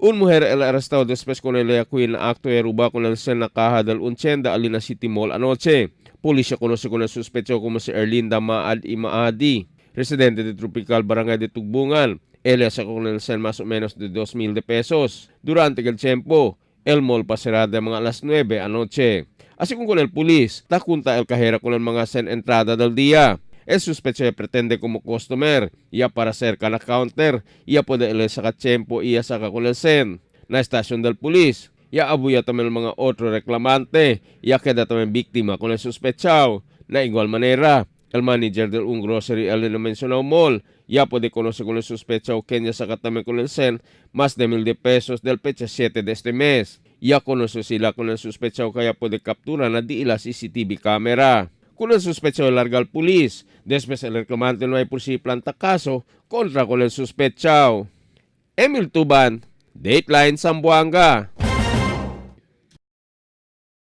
Un mujer el arrestado después con el en acto de robar con el cel na caja del un tienda ali na City Mall anoche. Policía conoce con el sospechoso como si Erlinda Maad Imaadi, residente de Tropical Barangay de Tugbungan. Ella sacó con el cel más o menos de 2,000 de pesos. Durante el tiempo, el mall pasará de mga alas 9 anoche. Así como con el pulis, takunta el cajera con el mga sen entrada del día. El sospechoso pretende como customer, ya para cerca na counter, ya puede el saca tiempo y ya saca con el sen. Na estación del pulis, ya abuya también el mga otro reclamante, ya queda también víctima con el sospechado. Na igual manera, el manager del un grocery el no mencionado mall, ya puede conocer con el sospechado que ya saca también con el sen más de 1,000 de pesos del fecha 7 de este mes. Ya conoce sila con el sospechado kaya puede capturar na di ila CCTV camera. Con el sospechado larga al pulis. Después el reclamante no hay por si planta caso contra con el sospechado. Emil Tuban, Dateline Zamboanga.